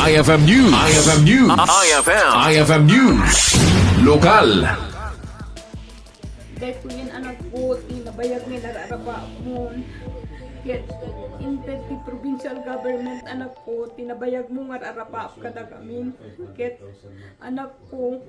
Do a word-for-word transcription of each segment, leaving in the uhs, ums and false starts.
I F M News. I F M News. I F M. I F M News. Lokal. Daytoyen, anakko, ti nabayag nga ar-arapaapmon. Ket inted ti provincial government, anakko, ti nabayagmo nga ar-arapaap kadakamin. Ket, anakko,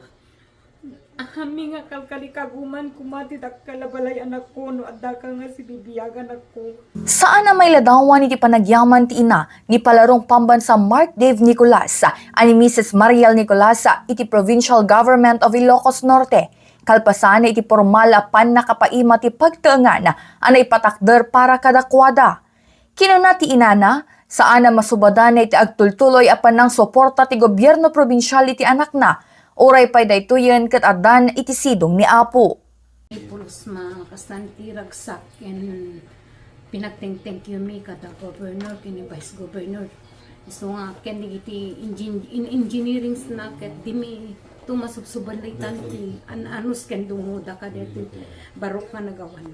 amin nga kalkalikaguman koma ti dakkel a balay, anakko, no addaka nga sibibiag, anakko. Saan a mailadawan iti panagyaman ti ina ni Palarong Pambansa Mark Dave Nicolas a ni Misis Mariel Nicolas iti Provincial Government of Ilocos Norte, kalpasan iti pormal a pannakapaima ti pagtaengan a naipatakder para kadakuada. Kinuna ti inana, saan a masubadanna iti agtultuloy a panangsuporta ti gobierno probinsial iti anakna, uray pay daytoyen ket addan iti sidong ni Apo. Pulos ma-, kastan ti ragsak ken pinagteng-thank you mi kada governor ken ni vice governor. Isu nga ken dagiti engin-, in-, engineerings na ket dimi to masubsubadan ti an-, anus ken dungoda kadaytoy barok nga nagawan.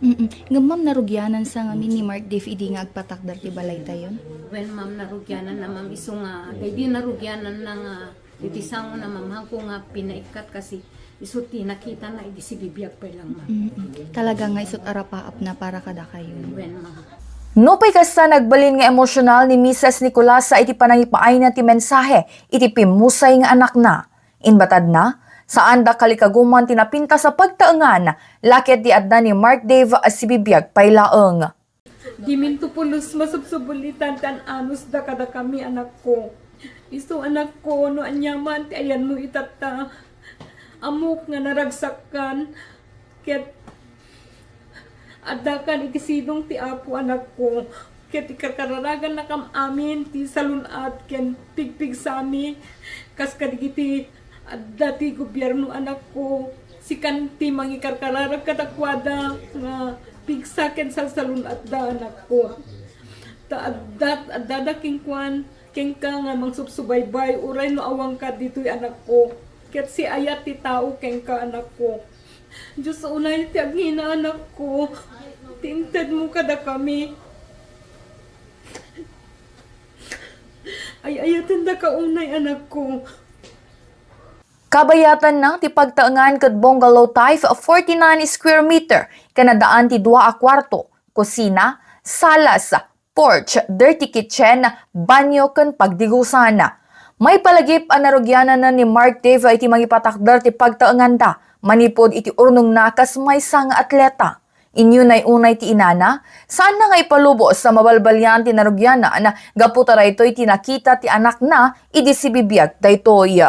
Mm. Ngem, ma'am, narugianan sa ngamin ni Mark Dave idi nga agpatakder ti balaytayon? Wen, ma'am, narugianan na, ma'am, isu nga daydi narugianan na nga iti sango na, ma'am, hangko nga pinaikkat kasi isu ti nakita na idi sibibiag pay lang, ma'am. Mm. Talaga nga isut arapaap na para kadakayo. Wen, ma'am. Nupay kasta, nagbalin nga emosyonal ni Misis Nicolasa iti panangipaayna ti mensahe iti pimmusay nga anakna. Inbatadna, saan dakkel a kaguman ti napintas a pagtaengan, la ket ti adda ni Mark Dave a sibibiag pay laeng. Diminto pulos masubsubulitan ti an-anusda kadakami, anakko. Isu, anakko, no aniaman ti ayanmo itatta, ammok nga naragsakkan, ket addakan iti sidong ti Apo, anakko, ket ikarkararagannakam amin ti salun-at ken pigpigsami, kas kadagiti adda ti gobierno, anakko. Sikan ti mangikarkararag kadakuada nga pigsa ken salsalun-atda, anakko. Ta adda, addada kenkuan, kenka nga mangsubsubaybay, uray no awanka ditoy, anakko. Ket siayat ti tao kenka, anakko. Dios unay ti agngina, anakko, ti intedmo kadakami. Ay-ayatendaka unay, anakko. Kabayatanna ti pagtaengan ket bungalow type, forty-nine square meter, ken addaan ti dua a kuarto, kusina, salas, porch, dirty kitchen, banyo, ken pagdigusan. Maipalagip a narugianan ni Mark Dave iti mangipatakder ti pagtaenganda manipud iti urnongna kas maysa nga atleta. Inyunay-unay ti inana, saanna nga ipalubos a mabalbalian ti narugianan gapu ta daytoy ti nakita ti anakna idi sibibiag daytoy.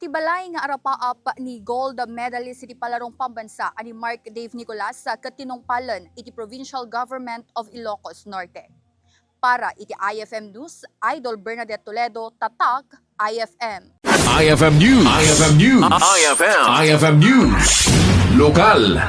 Ti balay nga arapaap ni gold medalist iti Palarong Pambansa a ni Mark Dave Nicolas ket tinungpalen iti Provincial Government of Ilocos Norte. Para iti I F M News, Idol Bernadette Toledo, Tatak, I F M. I F M News. I F M News. I F M. I F M News. Lokal.